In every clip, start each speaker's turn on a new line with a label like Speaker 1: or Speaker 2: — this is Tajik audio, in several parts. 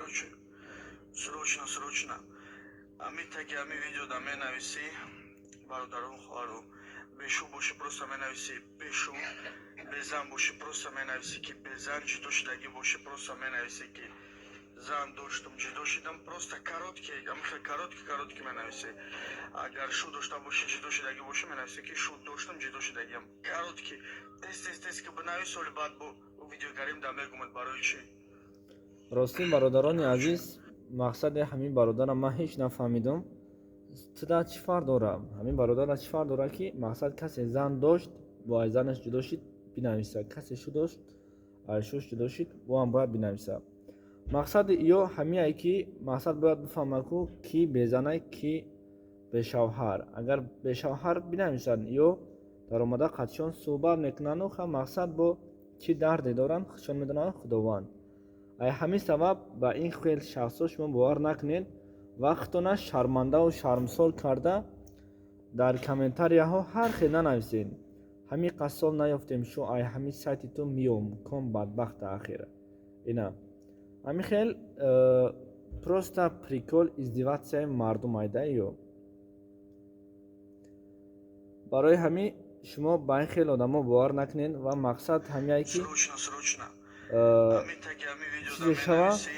Speaker 1: Короче, срочно, срочно. Ами таги ами видео да менависӣ, бародарон, хоҳару, бешу бошӣ, просто менависӣ бешу, безан бошӣ, просто менависӣ, ки безан, ҷудо шудагӣ бошӣ, просто менависӣ, ки зан доштум, ҷудо шудам. Просто короткий, амихел короткий, короткий менависӣ. Агар шу дошта бошӣ, ҷудо шудагӣ бошӣ, менависӣ, ки шу доштум, ҷудо шудагиам. Короткий, тез, тез, тез ки бинавис, оли баъд бо видеогарим да мегумад барои чӣ.
Speaker 2: Ростӣ, бародарони азиз, мақсади ҳамин бародарам ман ҳеҷ нафаҳмидам. Туда чӣ фарқ дора, ҳамин бародара чӣ фарқ дора, ки мақсад касе зан дошт, бо аз занаш ҷудо шид, бинависа, касе шу дошт, аз шуш ҷудо шид, боам бояд бинависа? Мақсади ё ҳамияе, ки мақсад бояд бифаҳма ку, ки безанай, ки бешавҳар. Агар бешавҳар бинависанд, ё даромада қатишон суҳбат мекунанду ха, мақсад бо чӣ дарде доранд, худшон медонанд, Худованд. Ай ҳамин сабаб ба ин хел шахсҳо шумо бовар накунед. Вақтона шармандаву шармсор карда, дар комментарияҳо ҳар хел нанависед: ҳамин қассол наёфтем, шу ай ҳамин сайти ту миём ком бадбахта ахир. Ина ҳамин хел просто прикол, издеваться мардум айда ё. Барои ҳамин шумо ба ин хел одамо бовар накунед ва мақсад ҳамяе, ки
Speaker 1: Срочно, срочно. Ами таги ами видео да
Speaker 2: чизе шава.
Speaker 1: менависӣ,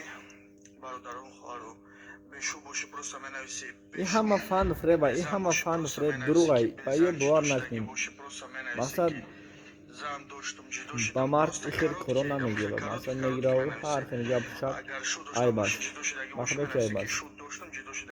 Speaker 1: бародарон, хоҳару, бешу бошӣ, просто менависӣ.
Speaker 2: Ин ҳама фанду фреба, ин ҳама фанду фреб, дурӯғай, ба ё бовар накунед. Мақсад ба мард ин хел коро намегирад. Мақсад мегираву ҳар хел гапу чап айб аст, ба Худо, ки айб аст.